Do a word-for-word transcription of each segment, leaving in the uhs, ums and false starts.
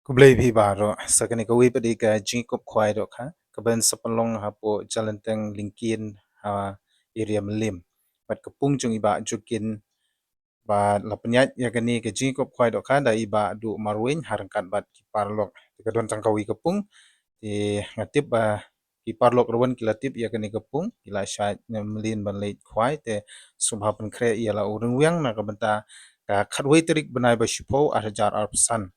Khublei phi baroh, sa kane kawei pat ka jingkup khwai dohkha kaban sa pynlong hapoh Jalanteng Lyngkien ha area Mylliem. Bad ka pung jong i Bah Jokin, bad la pynïaid ïa kane ka jingkup khwai dohkha da i Bah Duh Marwein ha ryngkat bad ki paralok. Te ka don tang kawei ka pung. Te nga tip ba ki paralok ruh wan ki la tip ïa kane ka pung, ki la shait ne mlien ban leit khwai. Te sngewbha pynkhreh ïa la u ryngwiang na ka bynta ka khatwei tarik bnai ba shiphew ar hajar arphew san.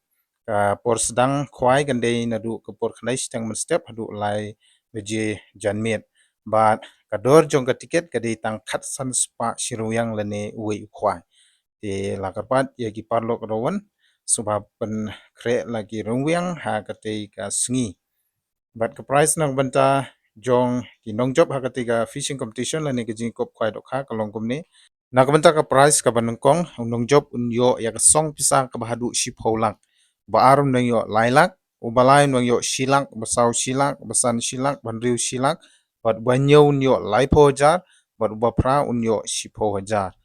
Ka por sdang khwai kan dei naduh ka por khyndai shiteng mynstep haduh lai baje janmiet. Bad ka dor jong ka tiket ka dei tang khatsan spah shi ryngwiang lane uwei u khwai. Te la kyrpad ïa ki paralok ruh wan sngewbha pynkhreh la ki ryngwiang ha katei ka sngi. Bad ka price na ka bynta jong ki nongjop ha katei ka fishing competition lane ka jingkup khwai dohkha ka long kumne. Na ka bynta ka price kaba nyngkong, u nongjop un ïoh ïa ka song pisa kaba haduh shiphew lak. Ba ar un ïoh lai lak, uba lai un ïoh shi lak, ba saw shi lak, ba san shi lak, ba hynriew shi lak, bad ba hynñiew un ïoh laiphew hajar, bad uba phra un ïoh shiphew hajar.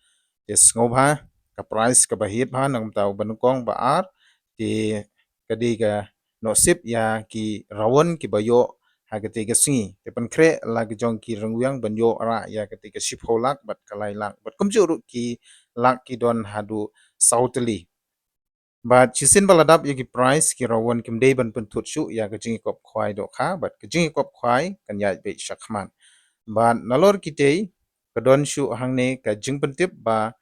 Te sngewbha ka price kaba hit bha na ka bynta uba nyngkong, ba ar, te ka dei ka nusip ïa ki rawon kiba ïoh ha katei ka sngi. Te pynkhreh la ki jong ki ryngwiang ban ïoh rah ïa katei ka shiphew lak bad ka lai lak. Bad kumjuh ruh ki lak ki don haduh saw tylli. Bad shisien ba la dap ïa ki price ki rawon kim dei ban pynthut shuh ïa ka jingkup khwai dohkha, bad ka jingkup khwai kan ïaid beit shakhmat. Bad nalor kitei ka don shuh hangne ka jingpyntip ba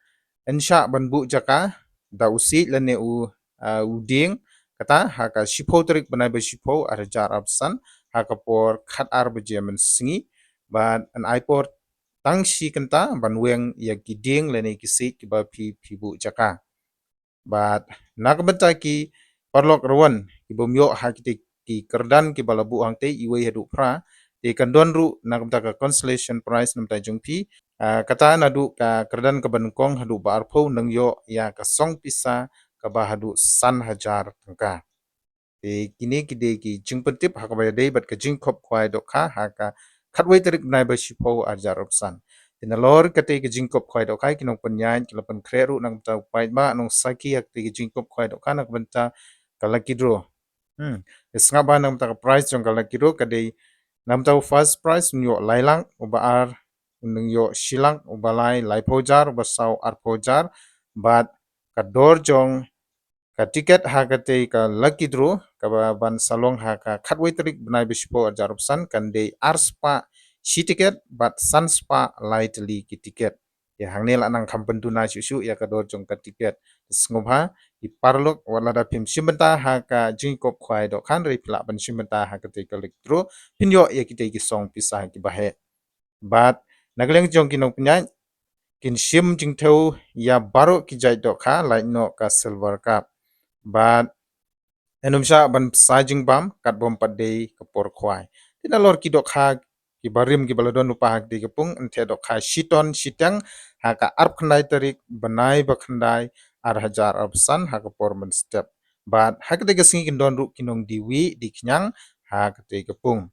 yn shah ban buh jaka da u siej lane u, ah, u dieng, kata ha ka shiphew tarik bnai ba shiphew ar hajar arphew san, ha ka por khatar baje mynsngi. Bad yn ai por tang shi kynta ban weng ïa ki dieng lane ki siej kiba phi, phi buh jaka. Bad na ka bynta ki paralok ruh wan kibym ïoh ha kitei ki kyrdan kiba la buh hangtei, iwei haduh phra, te kan don ruh na ka bynta ka consolation prize na ka bynta jong phi. Ah, kata naduh ka kyrdan kaba nyngkong haduh ba arphew nang ïoh ïa ka song pisa kaba haduh san hajar tyngka. Te kine ki dei ki jingpyntip ha kaba ïadei bad ka jingkup khwai dohkha ha ka khatwei tarik bnai ba shiphew ar hajar arphew san. Te nalor katei ka jingkup khwai dohkha ki nongpynïaid ki la pynkhreh ruh na ka bynta u paidbah nongsakhi ha katei ka jingkup khwai dohkha na ka bynta ka lucky draw. Hmm. Te sngap bha na ka bynta ka prize jong ka lucky draw ka dei na ka bynta u first prize un ïoh lai lak, uba ar un ïoh shi lak, uba lai laiphew hajar, uba saw arphew hajar. Bad ka dor jong ka tiket ha katei ka lucky draw kaba ban sa long ha ka khatwei tarik bnai ba shiphew ar hajar arphew san kan dei ar spah shi tiket bad san spah lai tylli ki tiket. Te hangne la nang kham pynduna shuh shuh ïa ka dor jong ka tiket. Sngewbha ki paralok wat lada phim shim bynta ha ka jingkup khwai dohkha, hynrei phi lah ban shim bynta ha katei ka lucky draw, phin ïoh ïa kitei ki song pisa kiba heh. Bad na ka liang jong ki nongpynïaid kin shim jingthew ïa baroh ki jait dohkha, lait noh ka Silver Carp. Bad yn ym shah ban sa jingbam katba ym pat dei ka por khwai. Te nalor ki dohkha kiba rim kiba la don lypa ha katei ka pung, yn theh dohkha shiton shiteng ha ka arphew khyndai tarik bnai ba khyndai ar hajar arphew san ha ka por mynstep. Bad ha katei ka sngi kin don ruh ki nongdie wieh die khñiang ha katei ka pung.